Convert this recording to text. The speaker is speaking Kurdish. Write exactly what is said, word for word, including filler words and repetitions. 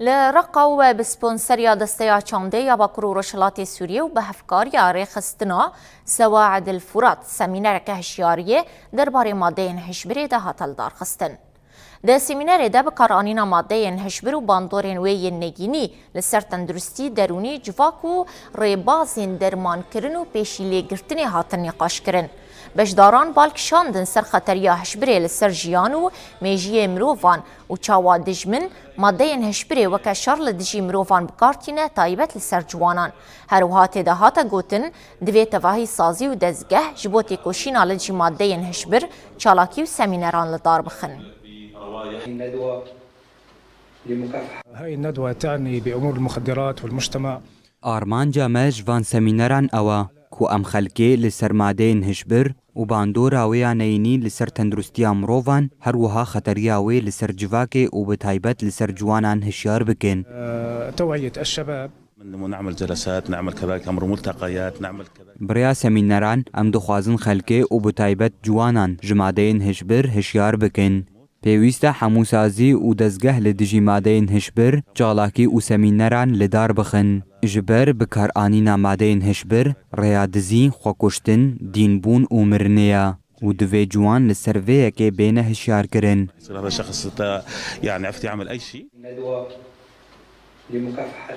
Li Reqa û bi sponseriya Desteya Çandê ya Bakur û Rojhilatê Sûriyê û bi hevkariya Rêxistina Sewaid el Furat semînereke hişyariyê derbarê madeyên hişbirê de hate lidarxistin. Di semînerê de bikaranîna madeyên hişbir û bandorên wê yên neyînî li ser tenduristî, derûnî, civak û rêbazên dermankirin û pêşîlêgirtinê hatin nîqaşkirin. Beşdaran bal kişandin ser xeteriya hişbirê li ser jiyan û mêjiyê mirovan û çawa dijmin madeyên hişbirê weke şer li dijî mirovan bi kar tîne, taybet li ser ciwanan. Her wiha tê de hate gotin, divê tevahî sazî û dezgeh ji bo têkoşîna li dijî madeyên hişbir çalakî û semîneran li dar bixin. هاي الندوة تعني بأمور المخدرات والمجتمع. Armanca me ji van semîneran ew e ku em xelkê li ser madeyên hişbir û bandora wê ya neyînî li ser tenduristiya mirovan, her wiha xeteriya wê li ser civakê û bi taybet li ser ciwanan hişyar bikin. توعية الشباب. نعمل جلسات، نعمل كذلك أمر ملتقيات، نعمل كذلك Bi rêya semîneran em dixwazin xelkê û bi taybet ciwanan ji madeyên hişbir hişyar bikin. Pêwîst e hemû sazî û dezgeh li dijî madeyên hişbir, çalakî û semîneran li dar bixin. Ji ber bikaranîna madeyên hişbir, rêya dizî, xwekuştin, dînbûn û mirinê ye û divê ciwan li ser vê yekê bêne hişyarkirin. يصير هذا الشخص تا- يعني عرفتي يعمل أي شيء. الندوة لمكافحة